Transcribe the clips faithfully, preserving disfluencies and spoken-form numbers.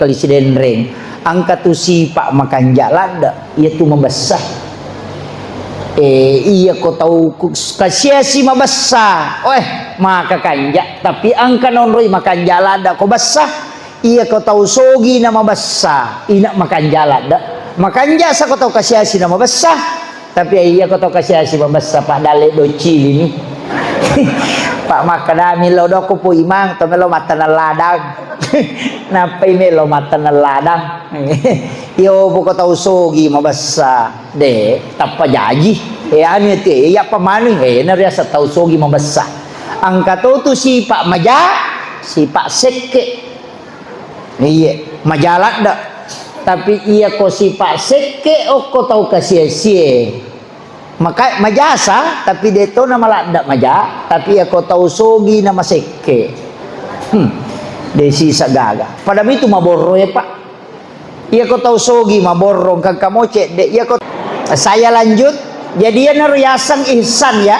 Kali Sidenreng, engka tu sipa' makanja' ladde', iya tu mabessa. Eh, iya ko tau ku-, kasiasi mabessa, oe, maka kanja', tapi engka naonroi makanja' ladde' ko bessa. Iya ko tau sogi na mabessa, ina makanja' ladde'. Makanja' sa ko tau kasiasi na mabessa. Tapi iya ko to kasiasi mabessa, Pak, dalle' doccilini. Pak, makkedami lo doko po imang to melo mattaneng ladang. Nappai melo mattaneng ladang. Iyo, poko tau sogi mabessa, de, tappa jaji. Eh, anu te, iya pamanu, eh, na riaseng tau sogi mabessa. Engka to tu sipa' maja, sipa' sekke'. Iye, maja ladde'. Tapi iya ko sipa' sekke' okko tau kasiasie. Maka majasa, tapi de' to na maladde' maja, tapi iya ko tau sogi na masekke'. Hmm. De' sisa gaga. Pada mitu maborro ya, Pak. Iya ko tau sogi maborro, engka mo cedde'. Iya ko saya lanjut. Jadi iyanaro yaseng ihsan ya,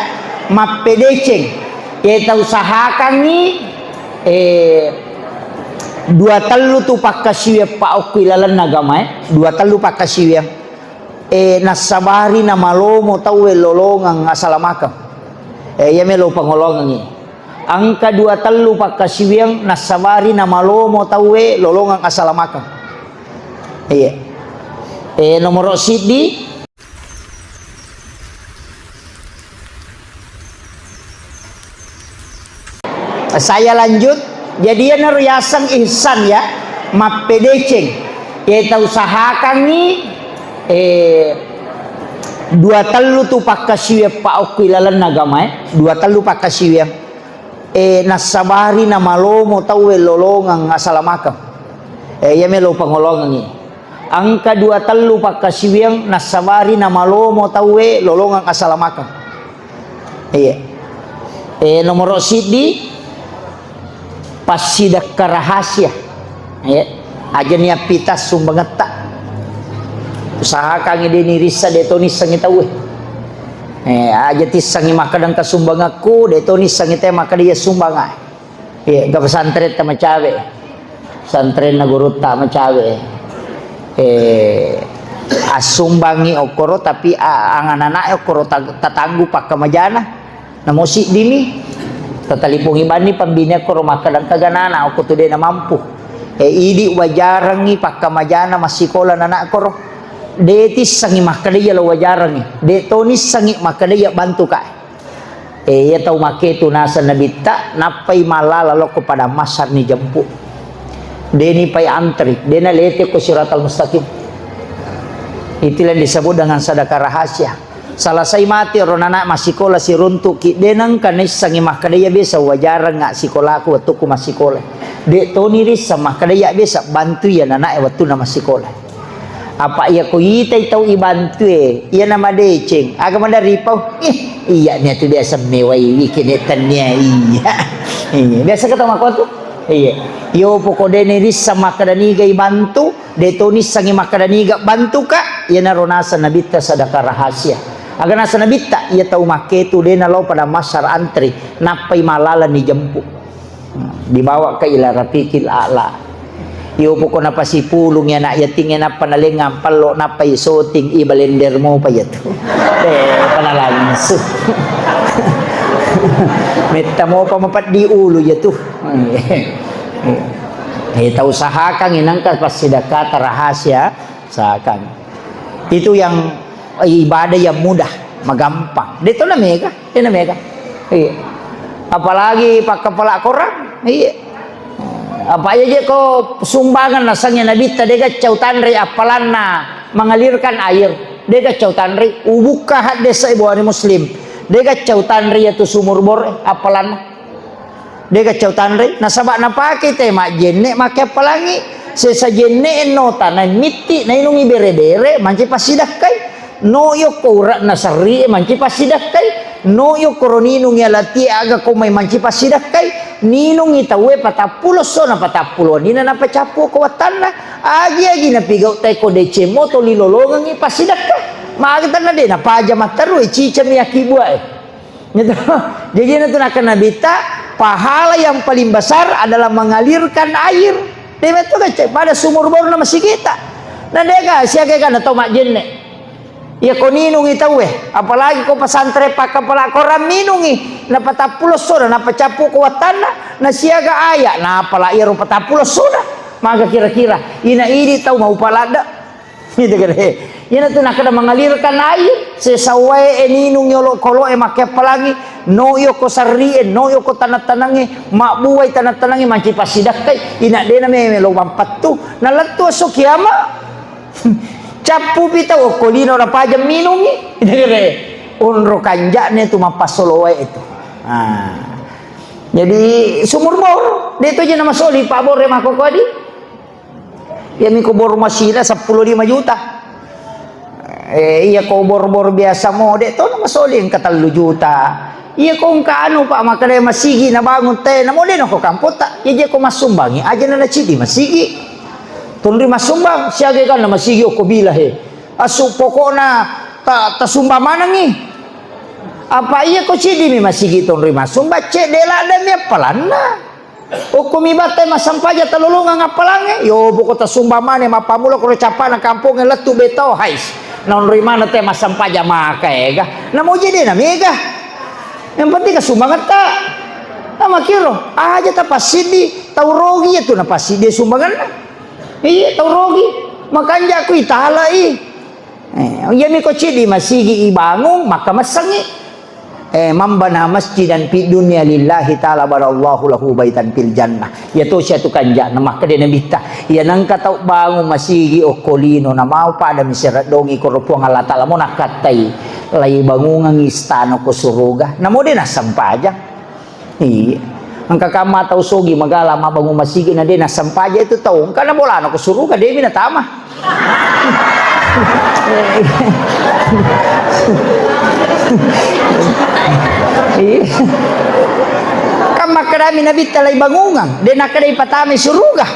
mappedeceng. Iya tau usahakangngi, eh, dua tellu tu pakkasiwiang pa okko ilalenna agamae, dua tellu pakkasiwiang. Eh, nassabari namalomo tauwe lolongeng asalamakeng. Eh, iya melo pangolongengngi. Engka dua tellu pakkasiwiang nassabari namalomo tauwe lolongeng asalamakeng. Iya. Eh, nomoro siddi. Saya lanjut. Jadi iyanaro yaseng ihsan ya, mappedeceng. Iya tau usahakangngi, eh, dua tellu tu pakkasiwiang pa okko ilalenna agamae, dua tellu pakkasiwiang. Eh, nassabari namalomo tauwe lolongeng asalamakeng. Eh, iya melo pangolongengngi. Engka dua tellu pakkasiwiang nassabari namalomo tauwe lolongeng asalamakeng. Iya. Eh, nomoro siddi, passidekka rahasia. Iya. Aja niappita sumbangetta. Usahakangngi de' nirissa, de' to nissengngi tauwe. Eh, aja tissengngi makkeda engka sumbangekku, de' to nissengngi te makkeda iya sumbangae. Iya, engka pesantren ta macawe. Pesantrenna gurutta macawe. Eh, assumbangngi okkoro, tapi a-, anganana'e okkoro ta-, tatanggu pakkamajana. Namo siddimi. Tatalipongi banni pambine okkoro makkeda engka ganana okko tu de' namampu. Eh, idi wajarengngi pakkamajana massikola nanakkoro. De' tissengngi makkeda iya lo wajarengngi. De' to nissengngi makkeda iya bantuka. Eh, iya tau makketu naseng Nabitta, nappai mallala lokko padang mahsyar ni jemput. Deni pai antri, dena lete ko siratal mustaqim. Itulah yang disebut dengan sedekah rahasia. Selesai mati ro nana massikola siruntuki, de nengka naissengi makkeda iya biasa wajareng nga sikolaku wettukku massikola. De toni risseng makkeda iya biasa bantu iya nana e wettunna massikola. Apa iya ko itai tau ibantue, iya na madeceng, aga maderri pau? Ih, iya niatu biasa mewai wikene tennia iya. Iya, biasa kata makko tu. Iya. Iyo poko dene risseng makkeda niga ibantu, de to nissengi makkeda niga bantuka, iyanaro naseng nabitta sedekah rahasia. Aga naseng nabitta, iya tau makketu de nalao pada massar antri, nappai malaleng ni jempu. Dibawa ka ila rafiqil a'la. Iyo poko napasipulung anak yating e nappa nalengang pallo nappai soting i balender mopa iyatu. Eh, pana langsung. Metta mopa mapeddi ulu iyatu. Eh, tau usahakan inangka passidakata rahasia, usahakan. Itu yang ibadah yang mudah, magampang. De to na mega. Iya, na mega. Iya. Apalagi pakkapala korang. Iya. Apa aja je ko sumbangan nasengnge nabitta de gaccau tanre appalanna mengalirkan air. De gaccau tanre. Ubukka hadde sai Bukhari Muslim. De gaccau tanre iyatu sumur bor appalanna. De gaccau tanre. Nasaba napake te majjenne make appalangi. Sesa jenne ennota na mitti nainungi bere-bere manci passidakkai. No yokko ura'na serri e manci passidakkai. No yokko ro ninung iya lati aga ko mai manci passidakkai. Ninungi tauwe patappulo esso na patappulo wenni na napacappu ko wattanna. Agi-agi napigau tai ko deceng mo toli lolongengi passidakka. Magi tanna de napaja matteru e cicami akibua e. Gitu. Jadi itu nakkeda nabitta, pahala yang paling besar adalah mengalirkan air. De' metto kecce pada sumur bor na masigita. Na de' ga siaga ga na tau majjenne'. Iya ko ninungi tauwe, apalagi ko pesantren pakkapala korang minungi, na patappulo soda, na pacappu ko wattanna, na siaga aya', na pala iyaro patappulo soda. Maga kira-kira, ina idi tau mau paladda. Gitu kan, eh. Iyana tu nakkeda mengalirkan air, sesa wae e ninung yolo kolo e makkeppalangi, no yo ko sarri e, no yo ko tanang-tanangnge, mabbuai tanang-tanangnge manci passidakkai, ina dena meme lo mampattu, na lettu esso kiama. Cappu pi tau okko lino na pajang minungi. Gitu kan, eh. Onro kanja'ne tu mappassolo wae itu. Ah. Jadi sumur bor, de' to je na masoli pa bor e makkoko adi. Iyami ko bor masina seppulo lima juta. Eh, iya ko bor-bor biasa mo, de' to na masoli engka tellu juta. Iya ko engka anu, Pak, makkeda masigi nabangun te, namo de' na ko kampotta. Iya je ko massumbangi, aja na nacidi masigi. Tonri massumbang, siaga kan na masigi okko bila he. Asu pokokna ta, tasumbang manengi. Apa iya ko cidi mi masigi tonri massumbang, cedde' ladde' mi appalanna. Okkomi batte massampaja talolongang appalangnge, yo, poko tasumbang mane, mappammula koro cappana kampongnge lettu betao, hais. Naonroi maneng te massampaja maka ega. Namo je de' na mega. Yang penting kasumbangetta. Namakiro, aja tapassiddi, tau rogi itu napassiddi sumbanganna. Iya, tau rogi. Makanja' ku italai. Eh, iyami ko cidi masigi ibangung, maka messengi. Eh, man bana masjidan fid dunya lillahi ta'ala banallahu lahu baitan fil jannah. Iya to sia tu kanja'na, makkeda Nabitta, iya nengka tau bangun masigi okko lino, na mau pada misereddongi koro Puang Allah Ta'ala mo nakkattai, lai bangungang istana ko suruga, namo de' nassempajang. Iya. Engka kamma tau sogi magala mabbangun masigi na de' nassempajang itu tau. Engka na bolana ko suruga, de' mi natama. Iya. Kan makkedami Nabitta lai bangungang, de' nakkedai patamai suruga.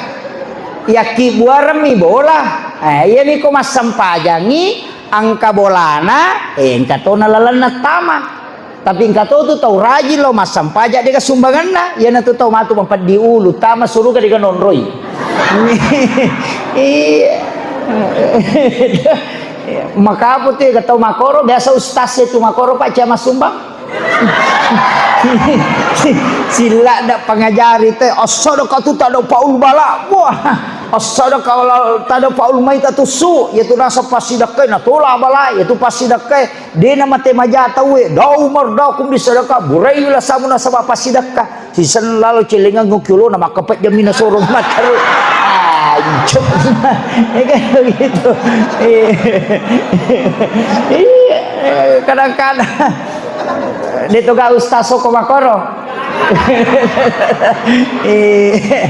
Yakki buaremmi bola. Eh, iyami ko massempajangi, engka bolana, eh, engka tona lalenna tama. Tapi engka to tu tau rajin lo massampaja de' ga sumbanganna, iyana tu tau matu mapeddi ulu, tama suruga de' ga nonroi. Iya. Makapo tu ega tau makoro, biasa ustaz e tu makoro, Pak, cia massumbang. Silla' da pangajari te, assadaka tu tadfaul bala. Wah, assadaka tadfaul maitatu su, iya tu naseng passidakkai natola bala, iya tu passidakkai. De' namate maja tauwe, dau mardakum bisadaka, buraiwi lasamu nasaba passidakka. Sisenna lalo celengang ki ulona, makkapejjammi nasoro matteru. Anjir. Ya kan begitu. Iya. Iya, kadang-kadang. De' to ga ustaz soko makoro. Iya.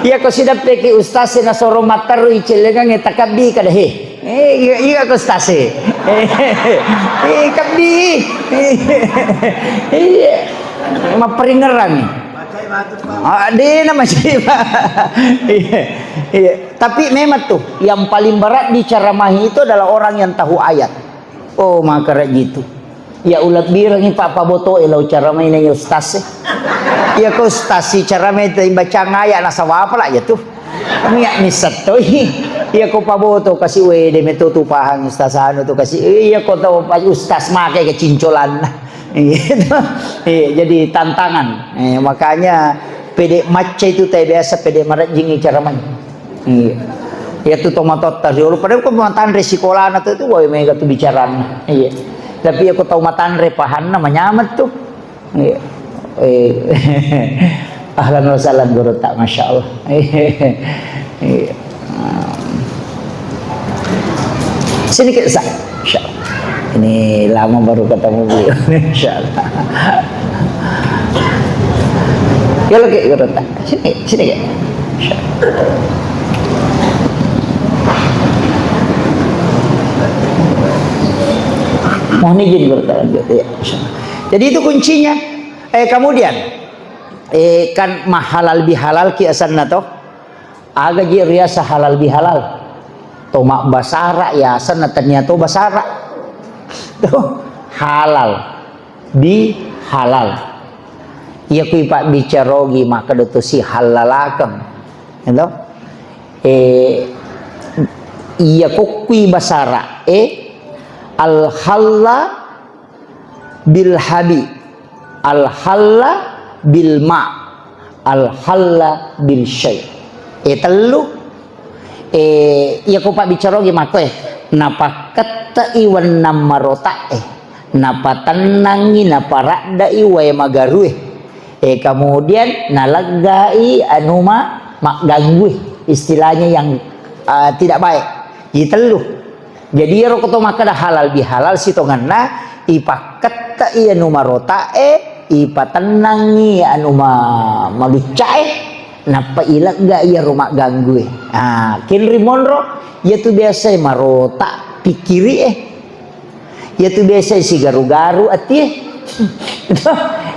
Iya, ko sidappeki ustaz nasoro matteru celengang e takabbi kada he. Eh, iya, iya, ko stase. Eh, eh, kabbi. Iya. Mapperingerang. Ah, de' na masih, Pak. Iya, iya. Tapi memang tuh, yang paling berat diceramahi itu adalah orang yang tahu ayat. Oh, maka gitu. Ya, ulebbirengngi, Pak, pabotoe lao caramaina iya ustaz e. Iya ko ustaz e caramai te bacang ayat nasaba apa lah ya tuh. Miak misettoi. Iya ko paboto kasi, wede meto tu pahang ustaz anu tu kasi. Iya ko tau pa ustaz make kecincolanna. Gitu. Iya, jadi tantangan. Eh, makanya pede macca itu te biasa pede marejjingi caramai. Iya. Iya tu tomatoatta riolo. Padahal ko matanre sikolana tu, tu wae mega tu bicaranna. Iya. Tapi iya ko tau matanre pahanna manyameng tu. Iya. Eh. Ahlan wa sahlan guru tak, masya Allah. Iya. Sini kita sa. Masya Allah. Ini lama baru ketemu beliau. Masya Allah. Ya lagi guru tak. Sini, sini, Kak. Mohon izin, Guru, tak lanjut. Ya. Jadi, itu kuncinya. Eh, kemudian, eh, kan mahalal bihalal ki asanna toh. Aga ji riasa halal bihalal. To mabbasara ya asanna, tania to basara. Tuh, halal. Bihalal. Iya kui pabbicara ogi makkeda to sihallalakeng. Gitu. Eh, iya kokkui basara, eh, al-halla bil habi, al-halla bil ma, al-halla bil syai. Eh, tellu. Eh, iya ko pabbicara ogi makko, eh, napakkette'i wennang marota, eh, napatennangi, naparaddai wae magarue. Eh, kemudian naleggai anu ma-, magganggui, istilahnya yang, ah, tidak baik. Jadi tellu. Jadi iyaro ko to makkeda halal bihalal sitongenna, ipakkette'i anu marota'e, ipatennangi anu ma-, malucca'e, nappa ilegga iyaro magganggui. Ah, kenri monro, iyatu biasa marota pikkiri'e. Iyatu biasa sigaru-garu atie.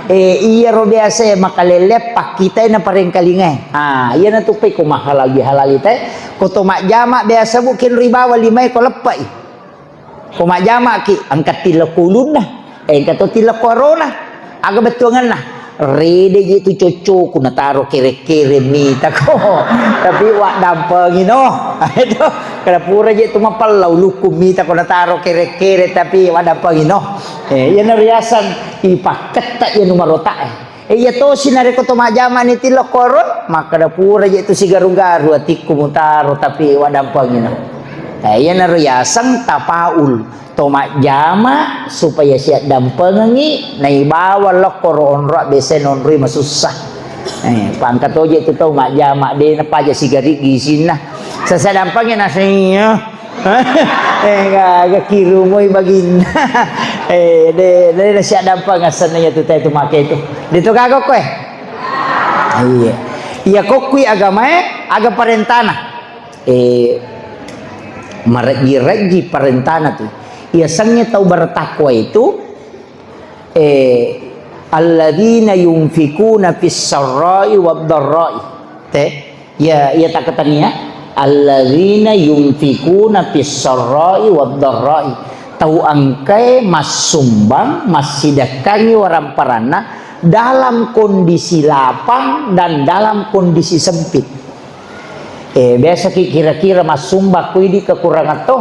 Eh, iyaro biasa makalelle pakkitai na parengkalingae. Ah, iyana tu pe ko mahalal bihalal ite. Ko to majjama biasa bu kenri bawa limae ko leppai. Ko majjama ki angka tilokko ulunna. Eh, angka to tilokko arona. Aga bettuanganna. Rede je tu coccoku nataro kere-kere mitako. Tapi waddampengino. Itu kada pura je tu mapella ulukku mitako nataro kere-kere tapi waddampengino. Eh, iyana riaseng ipakketta iyanu marota'e. Eh, iya tosi narekko to majjama ni tilokkoron, makkada pura je tu sigaru-garu atikku mutaro tapi waddampengino. Eh, iyanaro yaseng tapaul. To majjama supaya siaddampengengngi, naibawa lokkoro onroa biasa nonroi masussa. Eh, pangka toje tu tau majjama, de napaja sigari gisinna. Sasa dampengi nasinya. Eh, ga, ga kirumoi baginna. Eh, de, de nasiaddampeng asenna iya tu tau tu make tu. De to gaga koe. Iya. Iya kokkui agamae, aga parentana. Eh, marejji-rejji parentana tu. Iya sengnge tau bertakwa itu, eh, alladzina yunfikuna fis sarra'i wad darra'i. Te, iya, iya takatania. Alladzina yunfikuna fis sarra'i wad darra'i. Tau engkae massumbang, massidekkangi waramparanna dalam kondisi lapang dan dalam kondisi sempit. Eh, biasaki kira-kira massumbang ko idi kekurangan to?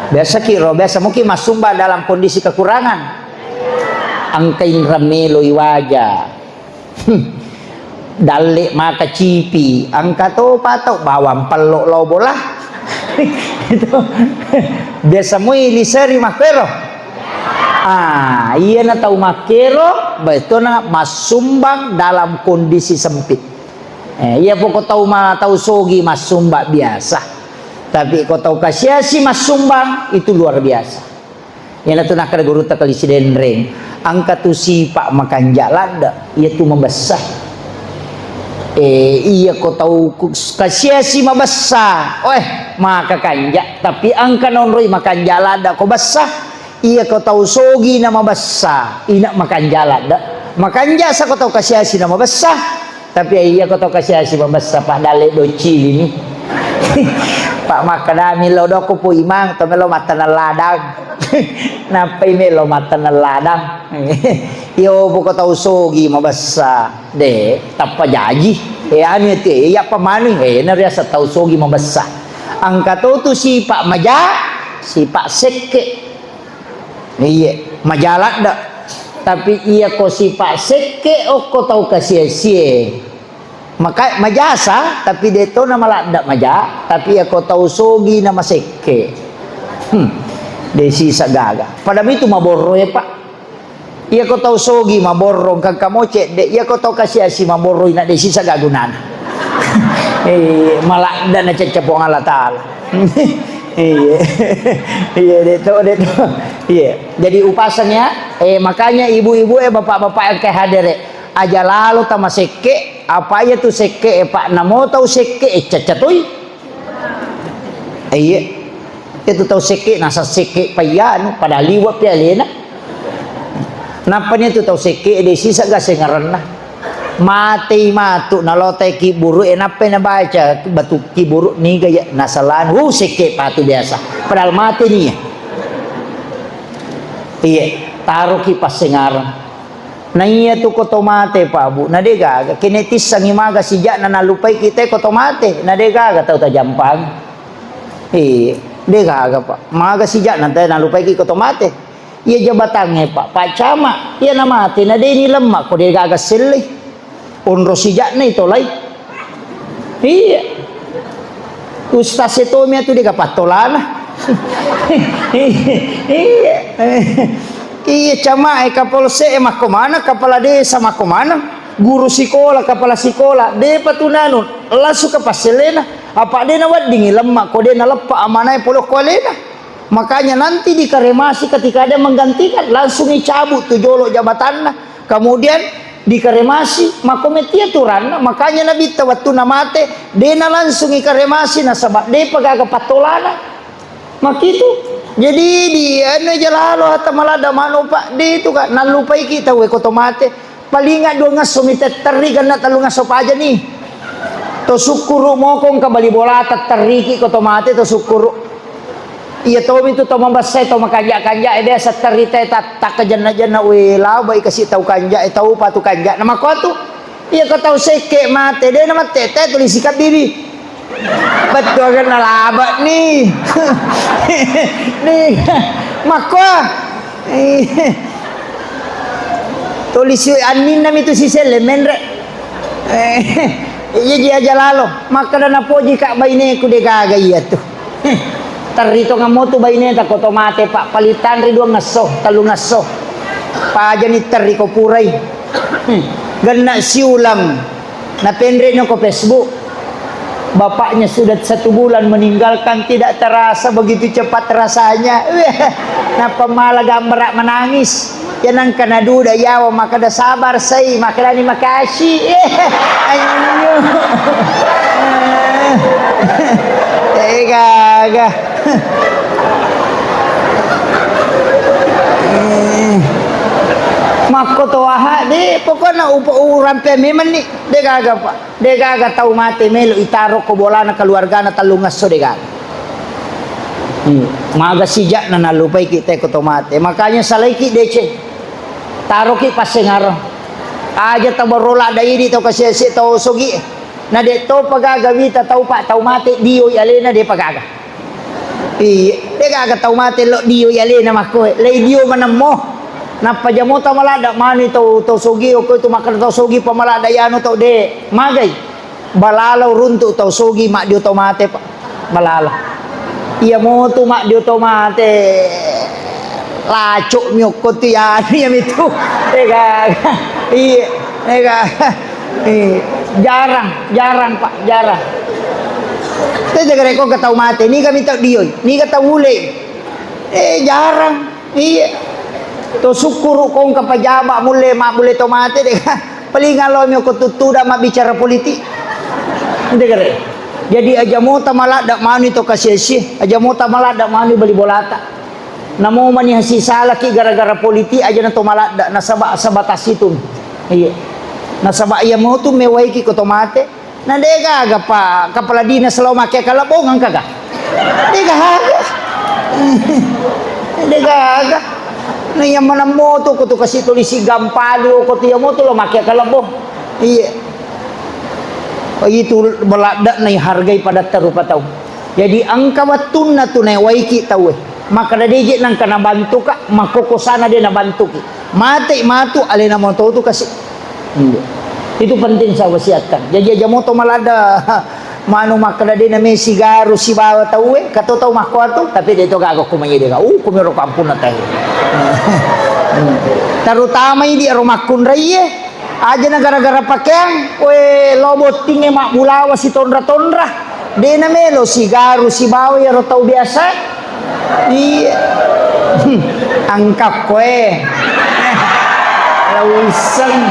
Biasaki ro, biasa muki massumbang dalam kondisi kekurangan. Engka inrang melo iwaja. Hmm. Dalle maka cipi, engka to patau bawang pello lao bola. Itu. Biasa mui liseri makkero. Ah, iyana tau makkero, betona massumbang dalam kondisi sempit. Eh, iya poko tau ma-, tau sogi massumbang biasa. Tapi ko tau kasiasi massumbang, itu luar biasa. Iyanatu nakkeda gurutta Kali Sidenreng, engka tu sipa makanja ladde, iyatu mabessa. Eh, iya ko tau ku-, kasiasi mabessa, oe, maka kanja, tapi engka naonroi makanja ladde ko bessa. Iya ko tau sogi na mabessa, ina makanja ladde. Makanja sa ko tau kasiasi na mabessa, tapi iya ko tau kasiasi mabessa, pa dalle doccili ni. Pa makkedami lo dokko po imang, to melo mattaneng ladang. Nappai melo mattaneng ladang. Iyo, poko tau sogi mabessa. De, tappa jaji. Eh, anu te, iya pa manu, eh, na riasa tau sogi mabessa. Engka to tu sipa maja, sipa sekke. Iye, maja ladde. Tapi iya ko sipa sekke okko tau kasiasie. Maka majasa, tapi de to na maladde maja, tapi iya ko tau sogi na masekke. Hmm. De sisa gaga. Pada mitu maborro e, Pak. Iya ko tau sogi maborro engka kamoce de, iya ko tau kasiasi maborro ina de sisa gaga gunana. Eh, maladde na cecca Puang Allah Taala. Iya. Iya, de to, de to. Iya. Jadi upaseng ya, eh, makanya ibu-ibu, eh, bapak-bapak yang ke hadere, aja lalo tamasekke, apa iya tu sekke, eh, Pak, namo tau sekke, eh, cacca toi. Eh, iya. Itu tau sekke, nasa sekke payya anu, pada liwa pi alena. Nappa ni tu tau sekke, eh, de sisa ga sengarenna. Matei matu, nalotai kiburu, eh, nappai nabaca batu kiburu, niga ya, nasalani, hu, sekke patu biasa. Padahal mate ni ya. Iya, taroki passengareng. Naiya tu ko to mate, Pak, Bu, na de gaga. Kene tissangi maga sijakna nallupai kita ko to mate, na de gaga tau tajampang. Iya, de gaga, Pak. Maga sijakna te nallupai ki ko to mate. Iya jabatangnge, Pak, Pak Camat, iya na mate, na de ni lemma ko de gaga sellei. Onro sijakna itolai. Iya. Ustaz e tommi atu de gaga pattolana. Iya. Iya, Camat e, Kapolsek e makko maneng, kepala desa makko maneng, guru sikola, kepala sikola, depa tu nanu, langsung ke passellena. Apa de naweddingi lemma ko de naleppa amanae pole ko alena. Makanya nanti dikremasi ketika ada menggantikan, langsung dicabut tu jolo jabatanna. Kemudian dikremasi, makko metti aturanna. Makanya Nabitta wettunna mate, de nalangsungi kremasi nasaba depa gaga pattolana. Makitu. Jadi di anu aja lalo hatta maladda manu, Pak, de tu ka nallupaiki tauwe ko to mate. Palinga duangngesso mi tetterri, genna tellungngesso pajani. To sukkuru moko engka bali bolata, terriki ko to mate to sukkuru. Iya tomi tu to mabessai, to makanja-kanja e, biasa terri te ta-, takkajenna-jenna, we, labai kasi tau kanja e, tau patu kanja. Na makko tu, iya ko tau sekke mate, de na mate te tuli sikabbibi. Bettu aga nalaba ni. Ni, makko. Tuli si anninna mi tu siselle menre. Eh, iya ji aja lalo. Makkeda napoji ka baineku de gaga iya tu. Terri tongeng motu baineta ko to mate, Pak, paling tanri duangngesso, tellungngesso. Pajani terri ko purai. Genna siulang. Napenre no ko Facebook. Bapaknya sudah satu bulan meninggalkan, tidak terasa begitu cepat rasanya. Nappa mala gambara menangis. Ya nangka naduda yawa, makkeda sabar sai, makkedani makasih. Anyo. Eh, gaga. Eh. Makko to aha, de, pokokna upa-, urampe memang ni, de gaga, Pak. De gaga tau mate melo itaro ko bolana keluargana tellungngesso, de gaga. Hmm. Maga sijakna nallupaiki te ko to mate. Makanya salaiki deceng. Taroki passengareng. Aja tau baro ladda idi tau kasiasi tau sogi. Na de topa gaga wita tau, Pak, tau mate dioi alena, depa gaga. Iya, de gaga tau mate lo dioi alena makko, eh. Lei dio manemmo. Nappa jamota maladda manu tau, tau sogi, okko tu makkeda tau sogi pa maladda yanu tau de. Magai. Balalau runtu tau sogi maddio tau mate, Pak. Balalau. Iya motu maddio tau mate. Lacok mi okko tu ya, iya mitu. Eh, gaga. Iya, eh, gaga. Eh, jarang, jarang, Pak, jarang. Te jaga rekko ke tau mate, niga mi tau dioi, niga tau ulei. Eh, jarang. Iya. To sukkuru kongka pajaba mulle, ma-, mulle to mate de. Paling alo mi ko tuttuda mabbicara politik. Ente gare. Jadi aja mota maladda manu to kasiasi, aja mota maladda manu bali bolata. Namo mani hasi salaki gara-gara politik aja na to maladda, nasaba sabatasi tu. Iya. Nasaba iya motu mewaiki ko to mate. Na de gaga, Pak, kepala dinas lao make kalebbong engka ga? De gaga. De gaga. Na iya maneng moto ko tu kasi tuli sigampalu ko tu iya moto lao make kalebbong. Iya. Oh, itu maladda na hargai padatta rupa tau. Jadi engka wettunna tu naewaiki tauwe. Makkeda de je nangka nabantuka, makkokosana de nabantuki. Mate matu alena moto tu kasi. Iya. Itu penting saya wasiatkan. Jadi aja moto maladda manu makkeda de name sigaru sibawa tauwe, kato tau makko atu, tapi de to gaga ko maye de ga. Uh, kumiro kampung na tae. Terutama idi ro makkunraie, aja na gara-gara pakeang, we lo bottinge mabbulawa sitonra-tonra. De namelo sigaru sibawa iyaro tau biasa. Iya. Angkakko e. Lawiseng.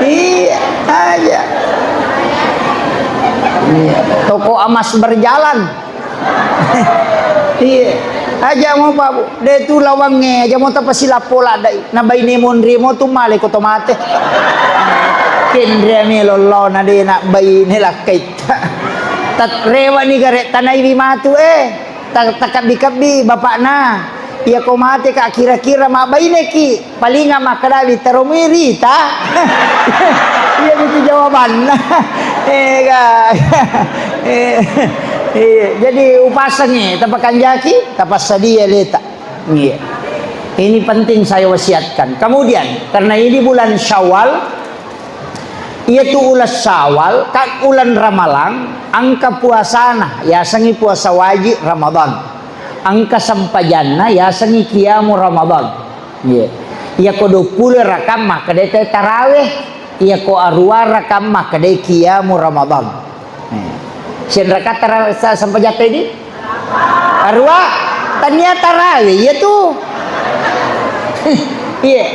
Iya, aja. Iya. Toko emas berjalan. Iya. Aja mo, Pak, Bu. De tu lawangnge, aja mo tapasilappo laddai. Na baine monri mo tu male ko to mate. Kenre melo lo na de na baine lakkai. Ta-, rewani gare tanaiwi matu, eh. Ta-, takabbi-kabbi bapakna. Iyako mate ka kira-kira mabbaineki, palinga makkadawi teromui rita. Iya itu jawabanna. Ega. Eh, iya. Jadi upasengi, tapakanjaki, tapassadia leta. Iya. Ini penting saya wasiatkan. Kemudian, karena ini bulan Syawal, iyatu uleng Syawal, ka uleng Ramalang, engka puasana, yasengi puasa wajib Ramadan. Engka sempajanna, yasengi qiyamu Ramadan. Iya. Iyako duappulo rakang makkeda te tarawih, iyako aruwa rakang makkeda qiyamu Ramadan. Eh. Sianraka tara-, sa-, sampajatta idi? Aruwa. Tania tarawih, iya tu. Iya.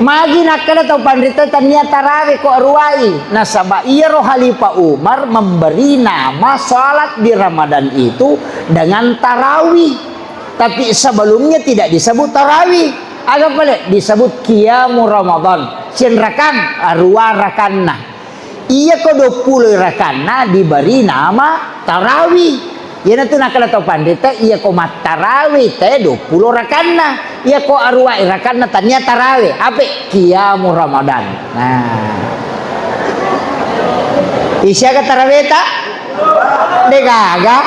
Magi nakkeda tau panrita tania tarawih ko aruwai. Nasaba iyaro Khalifah Umar memberi nama salat di Ramadan itu dengan tarawih. Tapi sebelumnya tidak disebut tarawih. Aga pale? Disebut qiyamu Ramadan. Sianrakang, aruwa rakanna. Iyako duappulo rakanna diberi nama tarawih. Iyanatu nakkeda tau panrita, iyako mattarawih te duappulo rakanna. Iyako aruwa rakanna tania tarawih. Ape? Qiyamu Ramadan. Nah. Isiaga tarawihta? Degaga.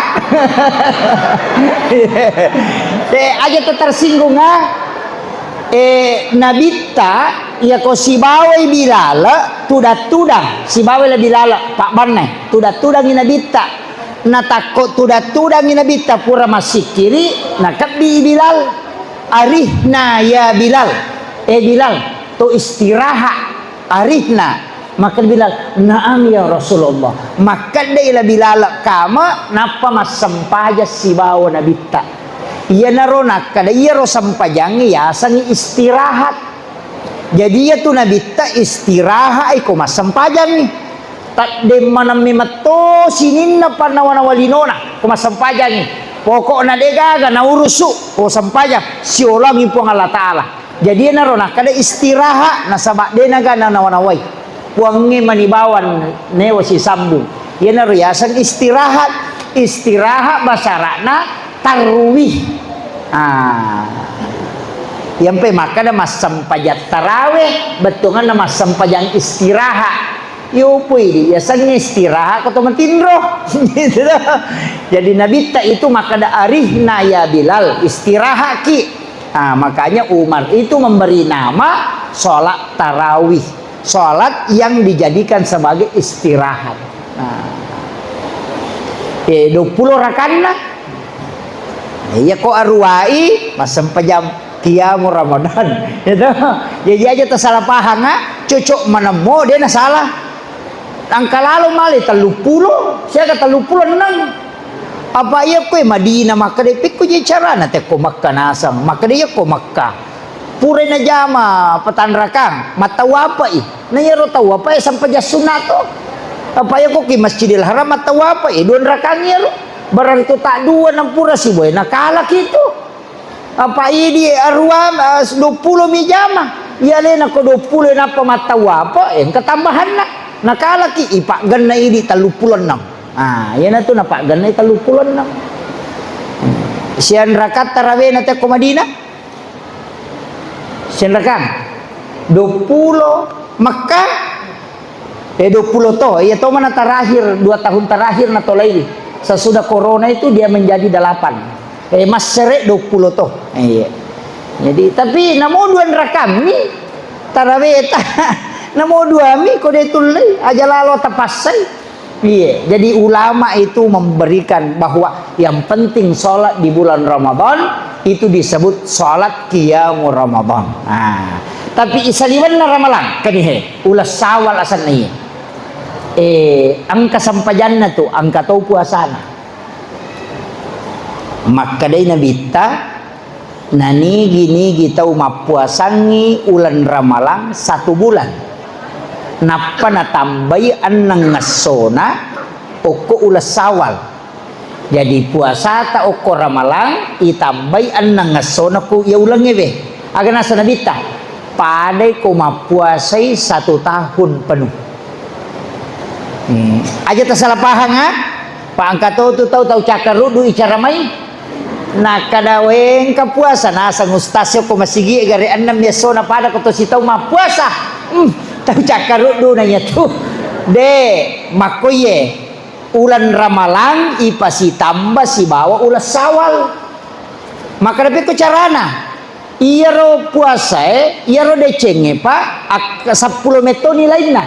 De aja tersinggung, ah. Eh, Nabitta, iyako sibawai Bilal, tudang-tudang, sibawai la Bilal, pabbanna, tudang-tudangi Nabitta. Natakko tudang-tudangi Nabitta pura massikkiri, nakebbi Bilal. Arihna ya Bilal. Eh Bilal, to istirahat. Arihna. Makkeda Bilal, "Na'am ya Rasulullah." Makkedai la Bilal kama, nappa massempajang sibawa Nabitta. Iyanaro nakkeda iyaro sempajangnge yasengngi istirahat. Jadi iyatu Nabitta istirahat iko massempajangngi. Taddemmanammi metto sininna pannawa-nawa linona ko massempajangngi. Pokokna degaga naurusu ko sempajang, siolangi Puang Allah Ta'ala. Jadi, iyanaro nakkeda istirahat, nasaba de naga nanawa-nawai. Puangnge mani bawang newa sisambung. Iyanaro yaseng istirahat. Istirahat basara'na tarwih. Ah. Iyampe makkeda massempajang tarawih, bettuanganna massempajang istirahat. Iyopoi di yasengnge istirahat ko to matinro. Gitu. Jadi Nabitta itu makkeda, "Arihna ya Bilal, istirahatki." Nah, makanya Umar itu memberi nama sholat tarawih. Sholat yang dijadikan sebagai istirahat. Nah. Eh, duappulo rakanna. Iya ko aruwai, massempajang qiyamu Ramadan. Itu. Jadi aja tersalah paham, ah. Cocok menemmo, dia na salah. Engka lalo male telluppulo, siaga telluppulo enneng. Apa iya koe Madinah makkeda, "Pekko je carana tekko Mekka naseng?" Makkeda, "Iya ko Mekka. Purai najama patanrakang, mattawapai. Na iyaro tawapai sempajang sunna to. Apa iya ko ki Masjidil Haram mattawapai, duanrakang iyaro. Barang tu tak dua nampura siboe nakalaki tu." Apa idi aruwa, eh, duappulo mi jama. Iya alena ko duappulo nappa mattawapai, engka tambahanna. Nakalaki, ipaggenna idi telluppulo enneng. Ah, iyanatu napaggennai telluppulo enneng. Sianrakang tarawena tekko Madinah? Sianrakang? Duappulo Mekka? Eh, duappulo to. Iya to mana terakhir, dua tahun terakhir natolai. Sesudah corona itu dia menjadi delapan. Eh, massere duappulo to. Iya. Jadi, tapi namo duanrakang mi taraweta. Namo dua mi ko de tullei, aja lalo tapassai. Iya, jadi ulama itu memberikan bahwa yang penting sholat di bulan Ramadan itu disebut sholat qiyamu Ramadan. Nah, tapi isaliwenna Ramalang, kanihe, uleng Syawal asenna iya. Eh, engka sempajanna tu, engka to puasana. Makkedai Nabitta, nanigi-nigi tau mappuasangngi uleng Ramalang satu bulan, nappa natambai enneng essona okko uleng Syawal. Jadi puasata okko Ramalang itambai enneng essona ku iya ulengnge be. Aga nasa Nabitta? Padai ko mappuasai satu tahun penuh. Hmm. Aja tasalah pahang, ah. Pa engka to tu tau, tau cakkaruddu icara mai. Nakkeda, "Wé, engka puasa?" Naseng ustaz, "Yokko masigi gare ennem mi essona pada ko to sitaung mappuasa." Hmm, tau cakkaruddu na iyatu. De, makkoiye. Uleng Ramalang ipasitamba sibawa uleng Syawal. Makkeda pekko carana? Iyaro puasaé, iyaro decengngé, Pak, ak-, seppulo metto nilainna.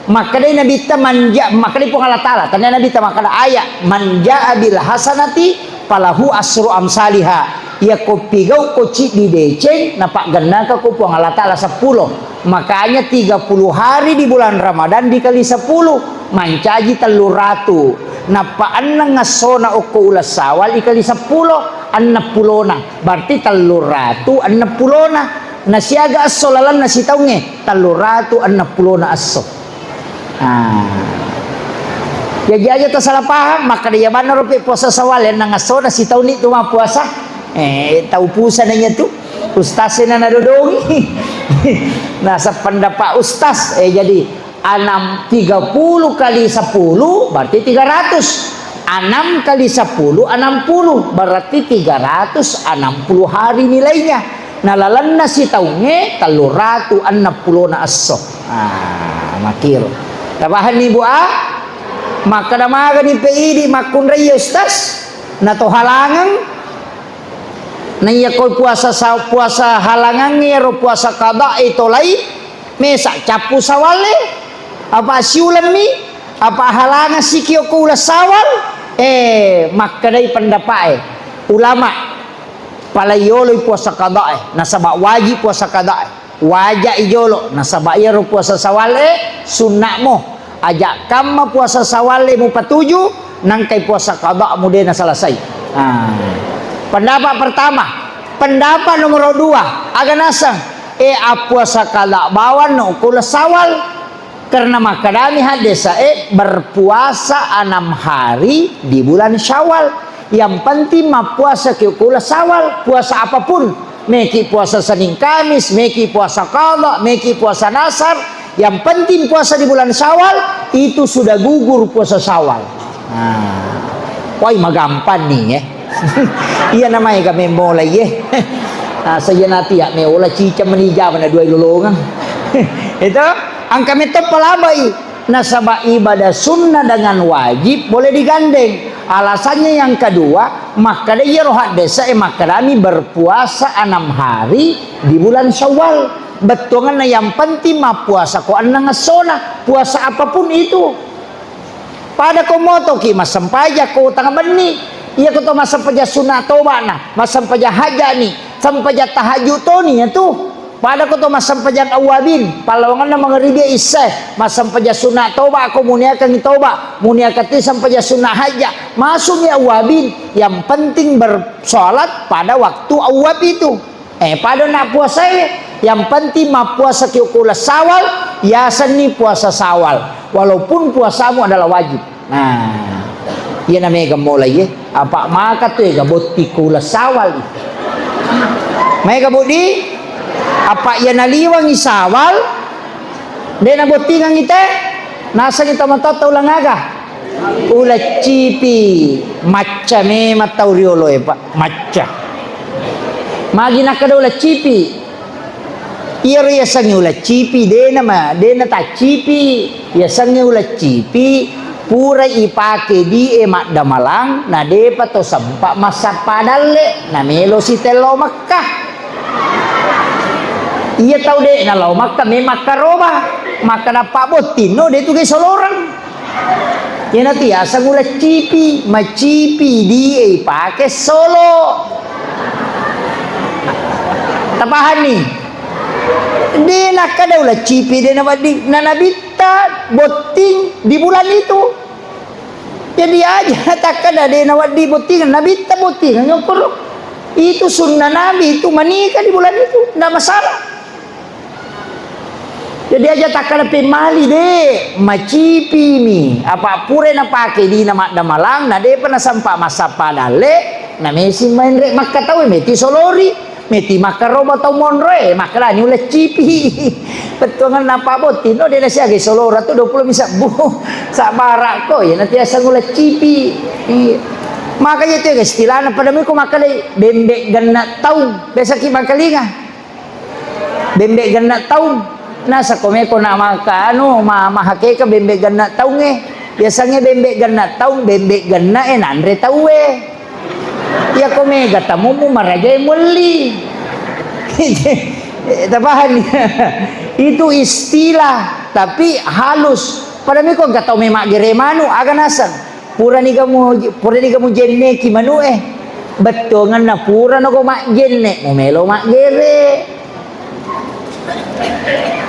Makkedai Nabitta, "Manja-," makkedai Puang Allah Taala, tania Nabitta makkeda ayat, "Man jaa bil hasanati falahu asru amsaliha." Iyako pigau ko ciddi deceng, napaggennaka ko Puang Allah Taala seppulo. Makanya tiga puluh hari di bulan Ramadan dikali sepuluh, mancaji telluratu. Nappa enneng essona okko uleng Syawal ikali seppulo, enneppulona. Berarti telluratu enneppulona. Nasiaga esso lalenna sitaungnge, telluratu enneppulona esso. Ah. Jaji aja tasalah paham, makkeda iya manna ropi puasa Syawal, enneng essona sitaunni tu mappuasa. Eh, tau pusana iya tu. Ustaz na nadodongi. Nah, sependapat ustaz. Eh, jadi enam, tiga puluh kali sepuluh berarti tiga ratus. Enam kali sepuluh, enam puluh, berarti tiga ratus enam puluh hari nilainya. Nah, lalenna sitaungnge telluratu enneppulona esso. Ah, makkiro. Tapahanni, Bu, ah? Makkeda magani pe idi makkunrai, ustaz? Na to halangeng? Na iya ko puasa sa-, puasa halangangnge ro puasa qada e tolai, mesa cappu Syawal e, apa siulemmi, apa halangeng sikio ko uleng Syawal? Eh, makkedai pendapat e ulama, pala yoloi puasa qada e, nasaba wajib puasa qada e. Waja'i jolo, nasaba iyaro puasa Syawal e sunna'mo. Aja kamma puasa Syawal e mupatuju, nangkai puasa qada'mu de nasalasai. Ah. Pendapat pertama, pendapat nomor dua, aga naseng, e, appuasa qada bawang no ko uleng Syawal. Karena makkedami haddesae, berpuasa enam hari di bulan Syawal. Yang penting mappuasa ki ko uleng Syawal, puasa apapun. Meki puasa Senin Kamis, meki puasa qada, meki puasa nasar. Yang penting puasa di bulan Syawal, itu sudah gugur puasa Syawal. Nah, woi, magampang nih, ya. Iya namanya kami mulai, ya. Nah, saya nanti ya, me ola cica menija mana dua lolongan. Itu, angka metto palabai. Nasaba ibadah sunnah dengan wajib boleh digandeng. Alasannya yang kedua, makkeda iyaro haddesa e makkedami berpuasa enam hari di bulan Syawal. Bettuanganna yang penting mappuasa ko enneng essona, puasa apapun itu. Pada ko motoki massempajang ko tanga benni, iya ko to massempajang sunna tobana, massempajang hajjani, sempajang tahajud toni ya tu. Pada ko to massempajang awwabin, pallawanganna mangaribi isya, massempajang sunna toba ko muniakangi toba, muniakati sempajang sunna hajja, masukmi awwabin. Yang penting bersolat pada waktu awwab itu. Eh, pada nak puasa, eh, yang penting mappuasa ki ko uleng Syawal, yasenni puasa Syawal, walaupun puasamu adalah wajib. Nah, iya na mega mulai, eh. Apa maka tu ega botting ko uleng Syawal. Mega bodi, apa iya naliwangi Syawal, de nabottingangi te, nasengi tomatoatta uleng aga? Uleng cipi. Macca memang tau riolo e, Pak. Macca. Magi nakkeda uleng cipi? Iyaro yasengnge uleng cipi, dena ma-, dena taccipi. Yasengnge uleng cipi, pura ipake di e maddamalang, na depa to sempa massappa dalle, na melo sitello Mekkah. Iya tau de na lao Mekkah, me makkaroba, makkada pabbottinno, de tu ge soloreng. Iyanatu yaseng uleng cipi, macipi die ipake solo. Tapahanni? De nakkeda uleng cipi, de nawedding, na Nabitta botting di bulan itu. Jadi aja takkeda de nawedding bottingang, Nabitta bottingang okkoro. Itu sunnah Nabi itu menikah di bulan itu, ndak masalah. Jadi aja takkeda pemmali de, macipimi. Apa pura napake dina maddamalang, na depa nasempa massappa dalle, na mesi menre makka tau, meti solori, meti makkaroba tau monroe, makkedani uleng cipi. Pettuanganna apa botting, no, de nasiaga solora tu dua puluh mi sebbu. Sabbarako, ya nanti aseng uleng cipi. Iya. Maka iya tu istilahna pada miko makkalai bembe genna taung. Biasa ki makkalinga. Bembe genna taung. Nasa ko meko na maka anu ma, mahakeka bembe genna taung e. Biasanya bembe genna taung, bembe genna e nanre tau e. Iya ko mega tamummu maraja e muelli. Tapahani? Itu istilah, tapi halus. Pada miko engka tau memang gere manu, aga naseng. Puraniga mu, puraniga mujenneki manu'e. Bettuanganna purano ko majjenne, mumelo maggere.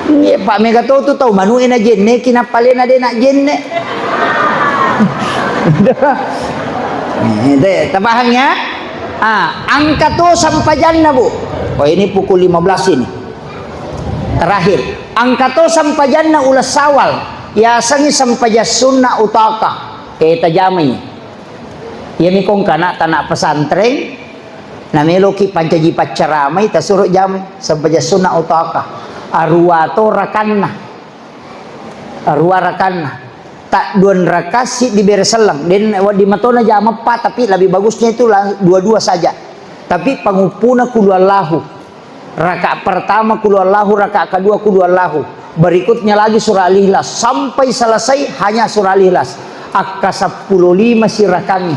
Iya, pa mega to tu tau manu'e najenneki, nappa alena de najenne. Eh, de, tapahang ya? Ah, angka to sampajanna, Bu. Oh, ini pukul lima belas ini. Terakhir, angka to sampajanna uleng sawal. Yasengi sampajang sunna utaka. Eh, tajamai. Iyami kongka anak tanak pesantren, nameloki pancaji paccaramai, tasuro jamai, sampajang sunna utaka. Arua to rakanna. Arua rakanna. Tak duan raka siddi bere selleng. Den wedding matona jama eppa, tapi lebih bagusnya itu lang-, dua-dua saja. Tapi panguppuna kulu Allahu. Rakaat pertama kulu Allahu, rakaat kedua kulu Allahu. Berikutnya lagi surah Al-Ikhlas. Sampai selesai hanya surah Al-Ikhlas. Akka seppulo lima sirakangi.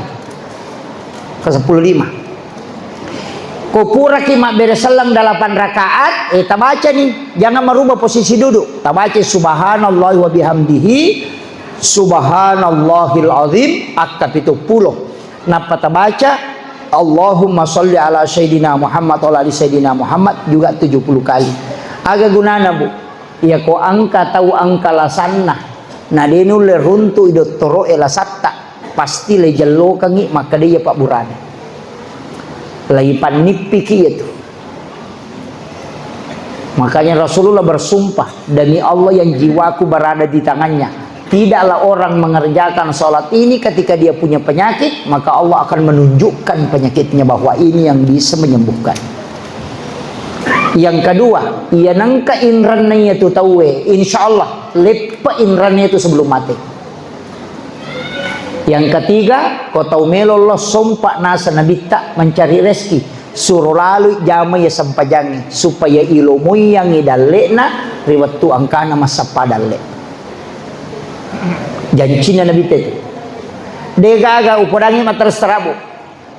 Ke seppulo lima. Ko puraki mabbere selleng delapan rakaat, eh, tabaca nih. Jangan merubah posisi duduk. Tabaca subhanallah wa bihamdihi, subhanallahil azim, akka pitu pulo. Nappa tabaca, Allahumma sholli ala Sayyidina Muhammad wa ala ali Sayyidina Muhammad juga tujuh puluh kali. Aga gunana, Bu? Iya ko angka tau angka lasanna, na de nulle runtu'i dottoro'e lasatta, pasti le jellokangi makkeda iya pabburane. Lai pannippiki iya tu. Makanya Rasulullah bersumpah, "Demi Allah yang jiwaku berada di tangannya, tidaklah orang mengerjakan sholat ini ketika dia punya penyakit, maka Allah akan menunjukkan penyakitnya bahwa ini yang bisa menyembuhkan." Yang kedua, iya nengka inranna iya tu tauwe, insya Allah leppe inranna itu sebelum mati. Yang ketiga, ko tau melo lo sompa nasa nabitta mencari rezeki, suro lalui jama iya sempajangi supaya ilomoiyangi dalle'na ri wettu angkana massappa dalle. Jancinna nabitta itu. Degaga upodangi matteres tarabu.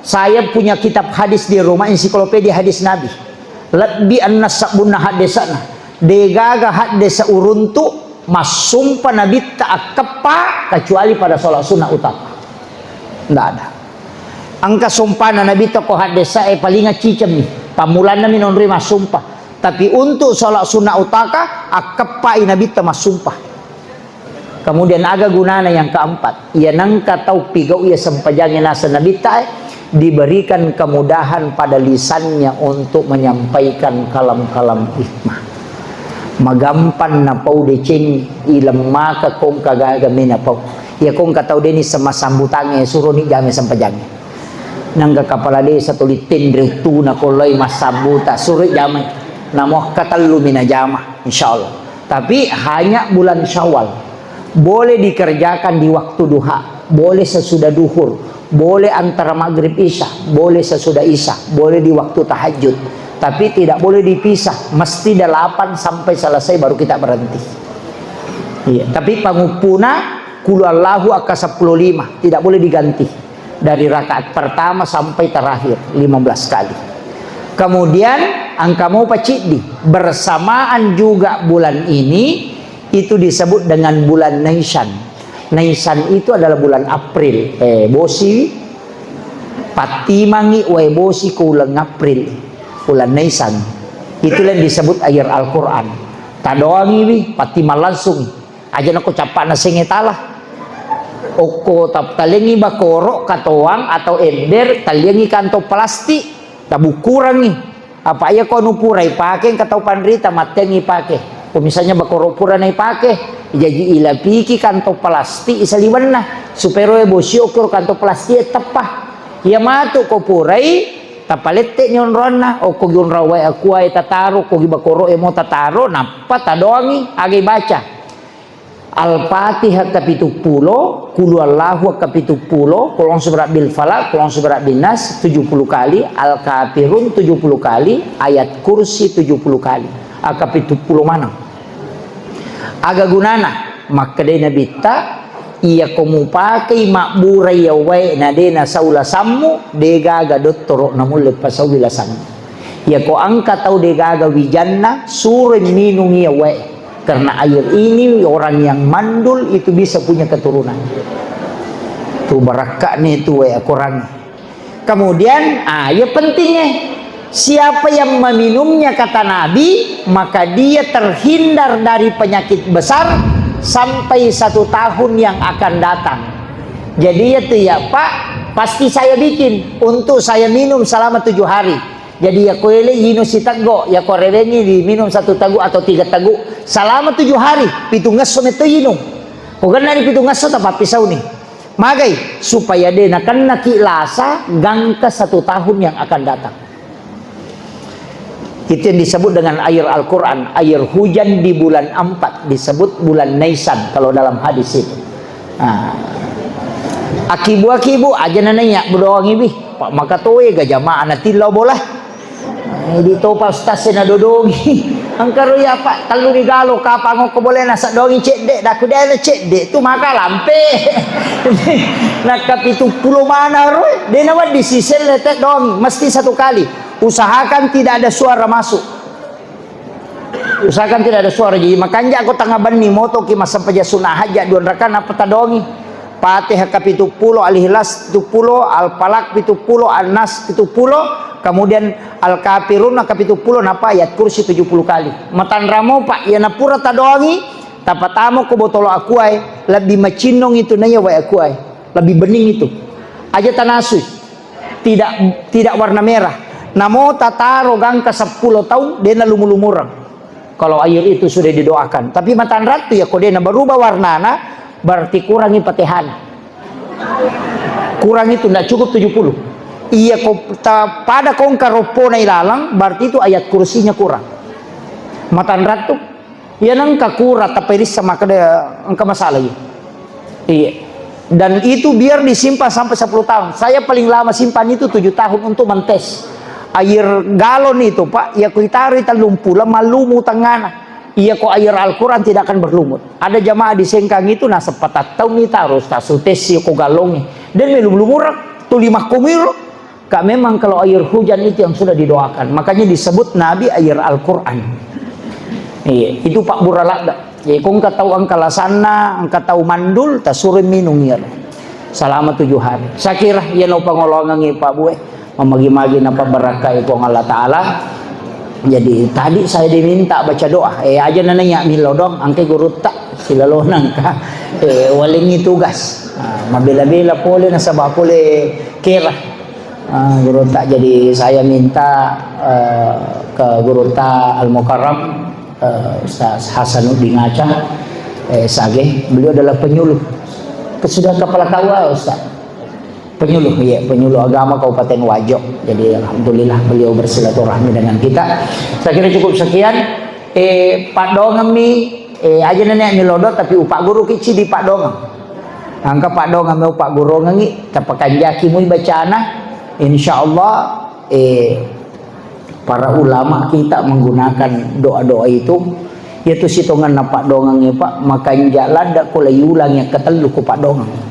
Saya punya kitab hadis di rumah, ensiklopedia hadis Nabi. Lebbi enneng sabbunna haddesana. Degaga haddesa uruntu massumpa nabitta akkeppa kecuali pada sholat sunnah utama. Ndak ada. Engka sumpana nabitta ko haddesa e palinga cicemmi. Pammulanna mi nonroi massumpa. Tapi untuk sholat sunnah utaka akkeppai nabitta massumpa. Kemudian aga gunana yang keempat? Iya nengka tau pigau iya sempajangi nasa nabitta e, diberikan kemudahan pada lisannya untuk menyampaikan kalam-kalam hikmah. Magampang napau deceng, ilemmaka kongka gaga mena pau. Iya kongka tau deni sema sambutange, suroni jame sempajangi. Nangka kepala desa tuli tenre uttuna kolai massambuta, suroi jamai. Namo katellu mina jama, insyaallah. Tapi hanya bulan Syawal. Boleh dikerjakan di waktu duha, boleh sesudah duhur, boleh antara maghrib isya, boleh sesudah isya, boleh di waktu tahajud. Tapi tidak boleh dipisah, mesti delapan sampai selesai baru kita berhenti. Iya, tapi panguppuna kulu Allahu akka sepuluh lima, tidak boleh diganti. Dari rakaat pertama sampai terakhir, lima belas kali. Kemudian, angka mau paciddi, bersamaan juga bulan ini, itu disebut dengan bulan Naisan. Naisan itu adalah bulan April. Eh, bosi, pattimangi wae bosi ko uleng April, bulan Naisan. Itulah yang disebut air Al-Quran. Tadoangi wi, pattimang langsung. Aja nako cappa'na senge tala. Okko tap-, talengi bakoro katoang atau ember, talengi kantong plastik, tabukurangi. Apa iya ko anu pura ipake, engka tau panrita mattengi ipake. Ko misalnya bakoro pura na ipake, jaji ilapiki kantong plastik isaliwenna, supaya roe bosio koro kantong plastik e teppa. Iya matu ko purai, tapalette ni onronna, okko gi onrong wae akua e tataro, ko gi bakoro e mo tataro, nappa tadoangi, aga ibaca. Al-Fatihah kapitu pulo, Qul huwallahu kapitu pulo, Qul a'udzu birabbil falaq, Qul a'udzu birabbin nas tujuh puluh kali, Al-Kafirun tujuh puluh kali, Ayat Kursi tujuh puluh kali. Akapitu pulo maneng. Aga gunana? Makkedai Nabitta, iyako mupakei mabbura iya wae na de nasau lasammu, de gaga dottoro namulle pasaui lasammu. Iyako engka tau de gaga wijanna, suroi minung iya wae. Karena air ini orang yang mandul itu bisa punya keturunan. Tu barakka'ni tu wae Al-Quran. Kemudian, ah, ya pentingnya, siapa yang meminumnya, kata Nabi, maka dia terhindar dari penyakit besar sampai satu tahun yang akan datang. Jadi, ya tuh ya, Pak, pasti saya bikin untuk saya minum selama tujuh hari. Jadi, ya koele inung siteggo, ya ko rewengi diminum satu teguk atau tiga teguk selama tujuh hari, pitungngesso metto inung. Ko gennani pitungngesso, tapappisauni. Magai? Supaya de nakennaki lasa gangka satu tahun yang akan datang. Itu yang disebut dengan air Al-Quran, air hujan di bulan empat, disebut bulan Naisan kalau dalam hadis itu. Nah, akibu-akibu aja nanaiya bedongi bi, Pak, maka toe ga jamaah natillau bola. Eh, di topa ustaz e nadodongi. Engka ro iya, Pak, tellu ni galo, kapang okko bolena, sadongi cedde, daku dena cedde, tu maka lampe. Nakka pitu pulo mana ro, de nawedding siselle te dongi, mesti satu kali. Usahakan tidak ada suara masuk. Usahakan tidak ada suara. Jadi, makanja ko tengah benni, motoki massempajang sunnah hajat dua rakaat, nappa tadongi. Fatihah kapitu pulo, Al-Ikhlas pitu pulo, Al-Falaq pitu pulo, An-Nas pitu pulo, kemudian Al-Kafirun kapitu pulo, nappa Ayat Kursi tujuh puluh kali. Matanramo, Pak, iya napura tadongi, tapatamo ko botolo akuae, lebbi macinnong itu naiya wae akuae, lebbi bening itu. Aja tanasui. Tidak, tidak warna merah. Namo tataro gangka seppulo taung, de nalumu-lumureng. Kalau air itu sudah didoakan. Tapi matanrattu ya, ko de naberubah warnana, berarti kurangi Fatihana. Kurang itu, ndak cukup tujuh puluh. Iya, ko ta-, pada kongka roppona ilalang, berarti itu Ayat Kursinya kurang. Matanrattu. Iya, nengka kura taperissa makkeda engka masalah iya. Iya. Dan itu biar disimpan sampai sepuluh tahun. Saya paling lama simpan itu tujuh tahun untuk mentes. Air galon itu, Pak, iya ku itaroi tellung pulo, mallumu tengana. Iya ko air Al-Quran tidak akan berlumut. Ada jamaah di Sengkang itu, naseng patattau mi taro, tasutesi ko galongi. Dan melum-lumurang, tuli makkomiro. Kak, memang kalau air hujan itu yang sudah didoakan, makanya disebut Nabi air Al-Quran. Iya, itu pabbura ladde. Jadi, ko engka tau engka lasanna, engka tau mandul, tasuro minung iya. Selama tujuh hari. Saya kira iya no pangolongangi Pak Bue. Mamagi-magi napabarakai Puang Allah Ta'ala. Jadi, tadi saya diminta baca doa. Eh, aja nananya millau dong, angke gurutta, silalona engka. Eh, walengi tugas. Ah, mabela-bela pole nasaba pole kera. Ah, gurutta, jadi saya minta, eh, ke gurutta Al-Mukarram, eh, Ustaz Hasanuddin Aca, eh, Sage, beliau adalah penyuluh. Sudah kepala K U A, Ustaz? Penyuluh, iya, penyuluh agama Kabupaten Wajo. Jadi, alhamdulillah beliau bersilaturahmi dengan kita. Saya kira cukup sekian. Eh, paddoangeng mi, eh, aja nenek mi lodo, tapi upagguru ki cidi paddoangeng. Engka paddoangeng mi upaggurungengi, tapakanjaki mui bacana, insyaallah, eh, para ulama kita menggunakan doa-doa itu, yaitu sitongenna paddoangengnge, Pak, makanja ladde ko laiulangi ketellu ko paddoangeng.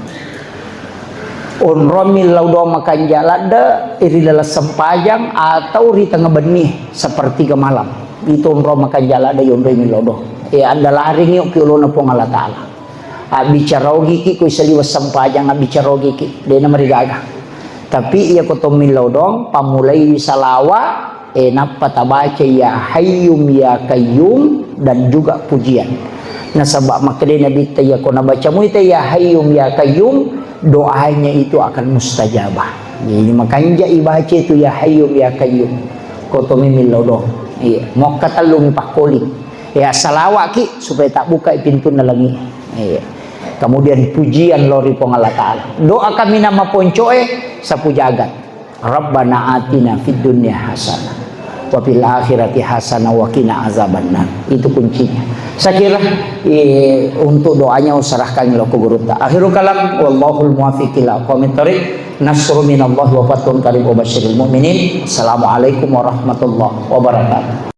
Onrong millau doang makanja ladde ri laleng sempajang atau ri tengnga benni, sepertiga malam. Itu onrong makanja ladde yonroi millau doang. Eh, andalaringi ki olona Puang Allah Ta'ala. Abbicara ogiki ko isaliweng sempajang, abbicara ogiki, dena marigaga. Tapi iya ko to millau doang, pammulai salawa, eh, nappa tabaca ya Hayyum ya Qayyum dan juga pujian. Nasaba makkeda Nabitta, iya ko nabaca muita ya Hayyum ya Qayyum, doanya itu akan mustajabah. Jadi makanja ibaca itu ya Hayyum ya Qayyum. Ko to mi millau doang. Iya, mokka tellu mi pakkoli. Ya, salawaki supaya tabbukai pintunna langi. Iya. Kemudian pujian lao ri Puang Allah Ta'ala. Doa kaminang maponcoe, sapu jagat. Rabbana atina fid dunya hasanah. wa fil akhirati hasanah wa qina azabannar. Itu kuncinya. Saya kira, eh, untuk doanya userahkan lo ke gurutta. Akhirul kalam, wallahul muwaffiq ila aqwamit thariq. Nasrun minallahi wa fathun qarib wa basyiril mu'minin. Assalamualaikum warahmatullahi wabarakatuh.